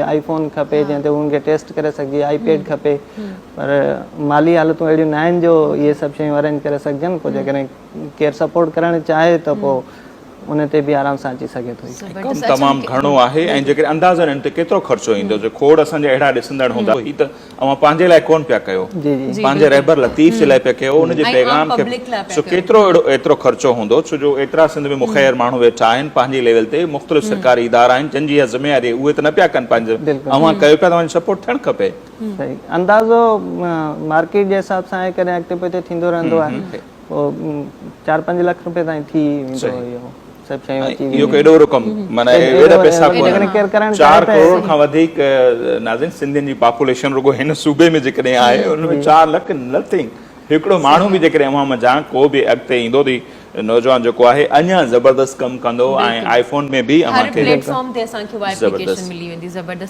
آئي phone کپي جنهن تي ان کي ٽيسٽ ڪري سگهجي، آئي پيڊ کپي، پر مالي حالتون اهڙيون نه آهن جو اهي سڀ شيون ارينج ڪري سگهجن. پوء جيڪڏهن ڪير سپورٽ ڪرڻ چاهي ته پوء ان تي به آرام سان اچي سگهي ٿو. ڪم تمام گهڻو آهي ۽ جيڪڏهن اندازن ان تي ڪيترو خرچو ايندو جو کوڙ اسان جا اهڙا ڏسندڙ هوندا. هي ته اوهان پنهنجي لاء ڪونه پيا ڪيو، پنهنجي رهبر لطيف جي لاء پيا ڪيو، ان جي پيغام کي. سو ڪيترو اهڙو ايترو خرچو هوندو ڇو جو ايترا سنڌ ۾ مخير ماڻهو ويٺا آهن پنهنجي ليول تي مختلف سرڪاري ادارا آهن جن جي اها ذميواري اهي ته نه پيا ڪن پنهنجي اوهان ڪيو پيا ته اوهان جي سپورٽ ٿيڻ کپي. صحيح اندازو مارڪيٽ جي حساب سان آهي ڪڏهن اڳتي پوئتي ٿيندو رهندو آهي پوء 4-5 لک روپيه تائين ٿي ويندو اهو سڀ شيون اچي اهو ڪو ايڏو وڏو ڪم معنيٰ ايڏا پئسا ڪونهن 4 ڪروڙ کان وڌيڪ ناظرين سنڌين جي پاپوليشن رڳو هن صوبي ۾ جيڪڏهن آهي ان ۾ 4 لک نٿنگ. هڪڙو ماڻهو به جيڪڏهن اوهان منجهان ڪو به اڳتي ايندو ته نوجوان جيڪو آهي اڃا زبردست ڪم ڪندو ۽ آئي فون ۾ به اوهان کي هر پليٽ فارم تي اسان کي اها ايپليڪيشن ملي ويندي زبردست.